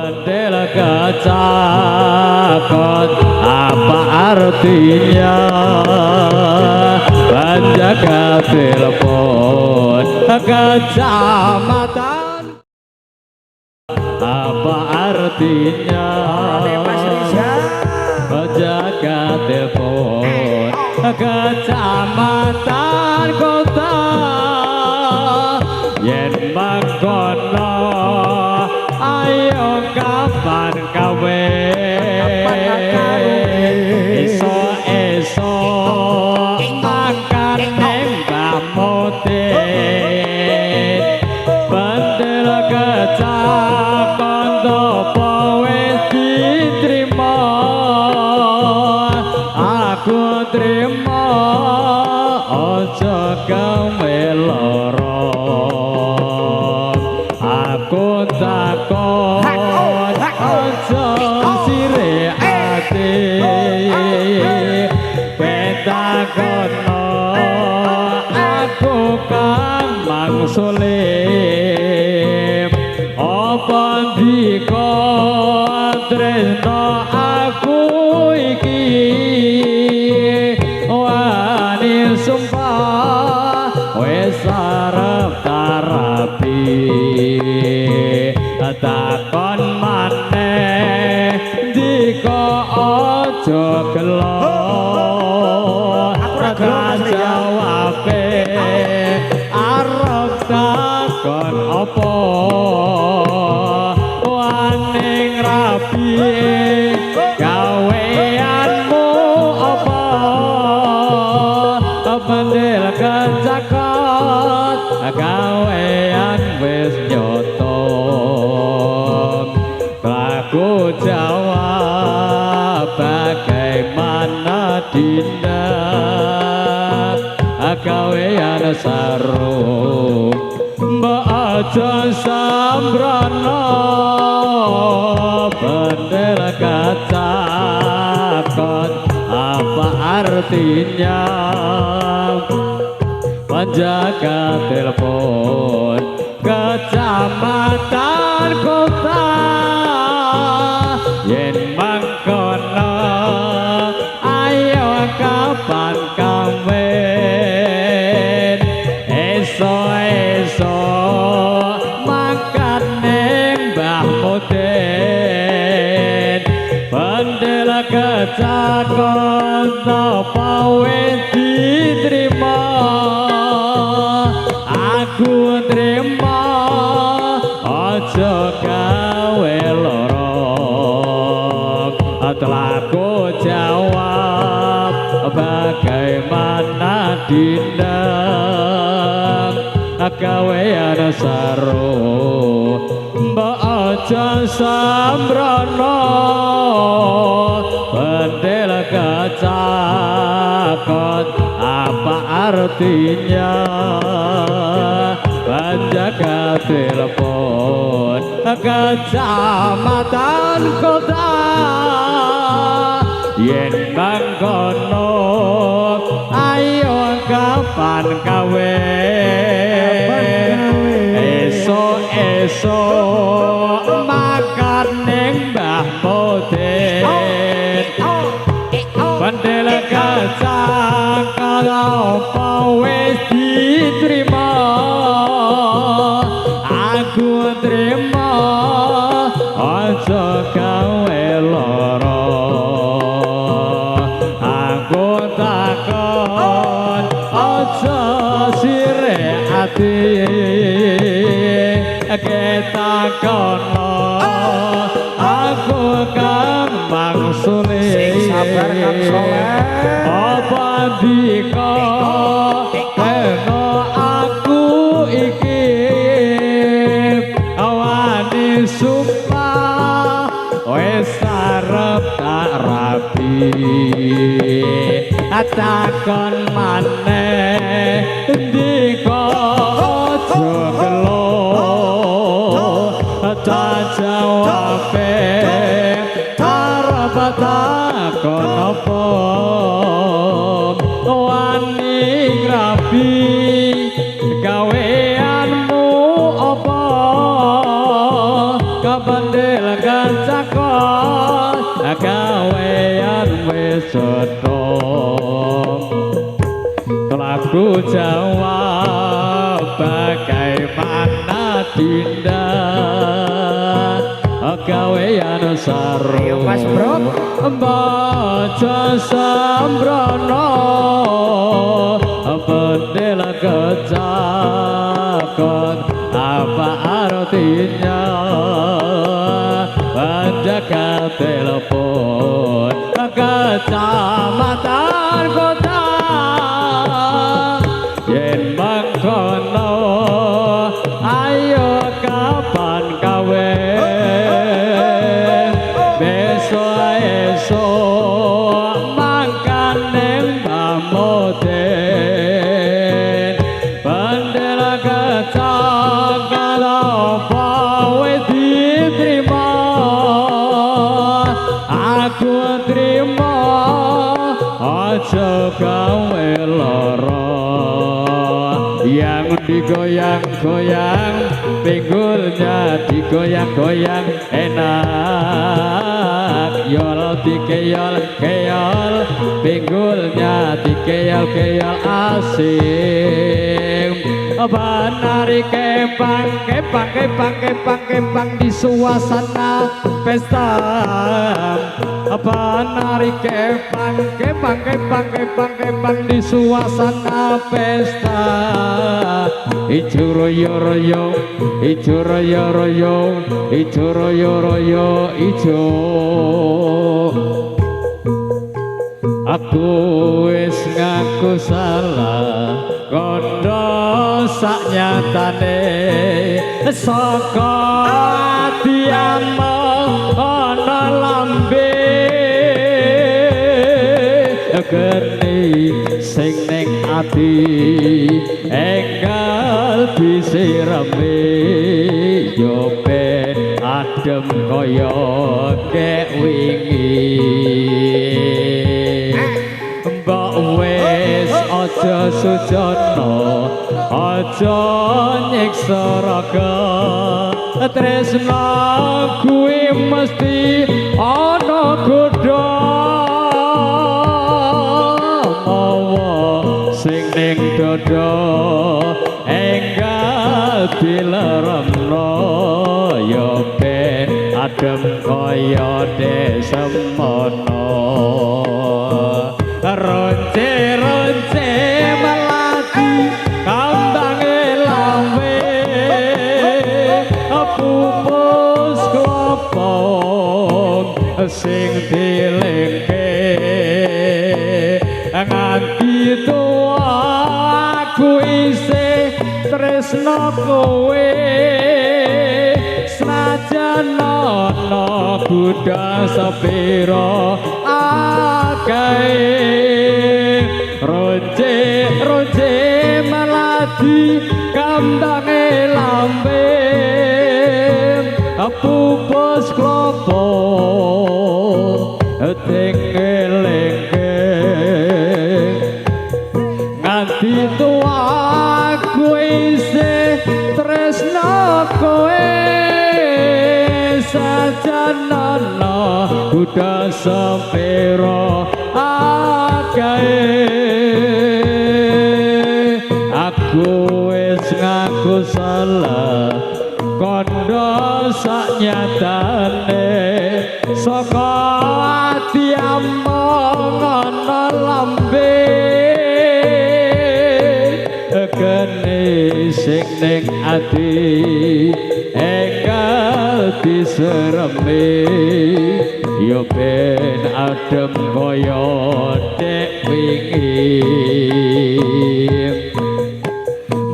Bendel kecakot apa artinya? Penjaga telepon kecamatan apa artinya? Mas Riza. Penjaga telepon kecamatan kota, yen mangkono ayo kapan kawin? Eso eso makan ning Mbah Mudin. Bandel kecakon topo wis diterima? Aku trimo, aja gawe lara. Aku takon, aja sire ati. Petakono aku kang mangsule, apa ndika tresno aku iki? Wani sumpah wis arep tarapi. Takon maneh, ndika aja gelo. Aku ora gelo, Mas Riza. Jawabe arep takon apa? Wani ngrabi gaweanmu apa? Pendel kecakot gawean wis nyoto. Aku jawab, bagaimana dinda gawean sarung? Mbak aja sambrono. Bendel kacakot apa artinya? Penjaga telepon kecamatan kota, yen mangkono ayo kapan kawin? Eso eso makan ning Mbah Mudin. Bandel kecakon apa wis diterima? Aku trimo, aja gawe lara. Telaku jawab, bagaimana dinda gawean saru? Mbak aja sambrono. Bendel kecakot apa artinya? Penjaga telepon kecamatan kota, yen mangkono ayo kapan kawin? Eso eso makan ning Mbah Mudin. Bandel kacang apa wis diterima? Aku trimo, aja gawe lara. Aku takon, aja sire ati. Ketakono aku kang mangsule, Sing sabar, Kang Soleh. Apa ndika kena aku iki? Wani sumpah wis arep tak rabi. Takon maneh, ndika aja gelo. Tak jawabe arep takon apa? Wani ngrabi gaweanmu apa? Katil kecakot gawean wis cetha. Lagu jawab bagaimana dinda gawean saru. Ayo, Mas Bro. Baca sembrono pendel kecakot apa artinya penjaga telepon kecamatan kota yen mangkono ayo kapan kawin besok esok mangkane Mbah Mudin bandel kecakal apa wis diterima aku trima aja gawe lara yang digoyang-goyang pinggulnya digoyang-goyang enak yol dikeyol keyol pinggulnya dikeyol-keyol asik. Penari kepang kepang kepang kepang kepang di suasana pesta. Penari kepang kepang kepang kepang kepang di suasana pesta. Ijo royo royo ijo royo royo ijo royo royo ijo. Aku wis ngaku salah kondo saknyatane saka ati ana lambe geni sing ning ati enggal disireme yo ben adem kaya kek wingi. Mbok wis aja sujana aja nyiksa raga tresna kuwi mesti ana godha mawa sing ning dada enggal dileremno ya ben adem kaya desemono. Ronce ronce melati kambange lawe pupus klopong sing dilengke nganti tuwa aku isih tresna kowe senajan ana kuda sepira akeh. Ronce ronce melati kambange lambe pupus klopo tingelengke nganti tuwa aku isih tresna kowe sajan ana kuda sepira akeh. Aku wis ngaku salah kandha saknyatane saka ati among ana lambe geni sing ning ati enggal disereme ya ben adem kaya dek wingi.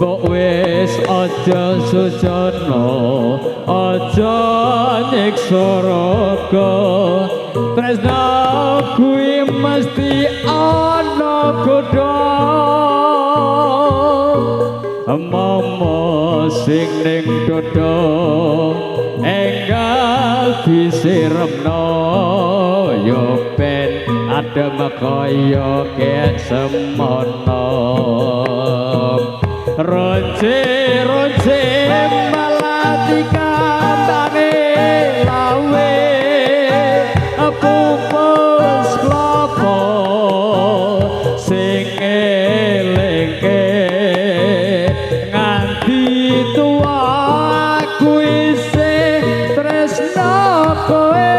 Mbok wis aja sujana aja nyiksa raga tresna kuwi mesti ana godha momo sing ning dada enggal disiremno ya ben adem kaya kek semono. Ronce ronce melati kambange lawe gawe pupus klopo sing elingke nganti tuwa aku isih tresno kowe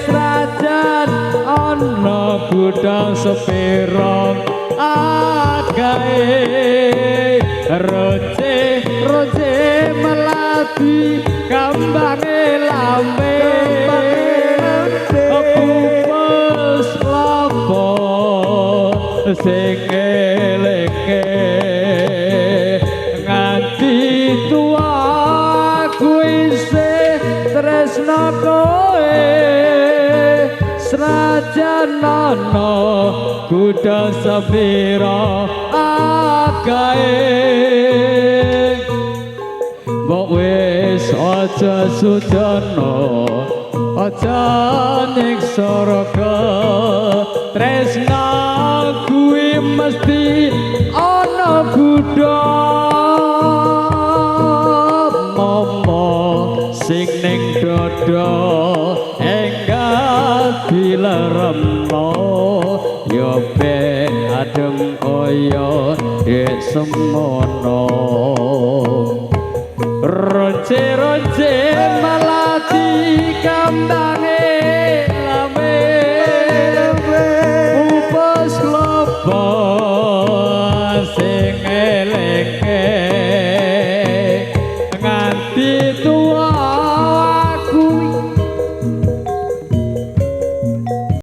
srajan ana gudang sepiro akae roce roce melati kambange lambe pupus klopo sing elingke nganti tuwa aku isih tresno kowe srajan ana gudang sepiro akae. Mbok wis aja sujana aja ning surga tresna kuwi mesti ana gudha momo sing ning dada enggal dileremno ya ben adem kaya dek semono. Roce roce melati kambang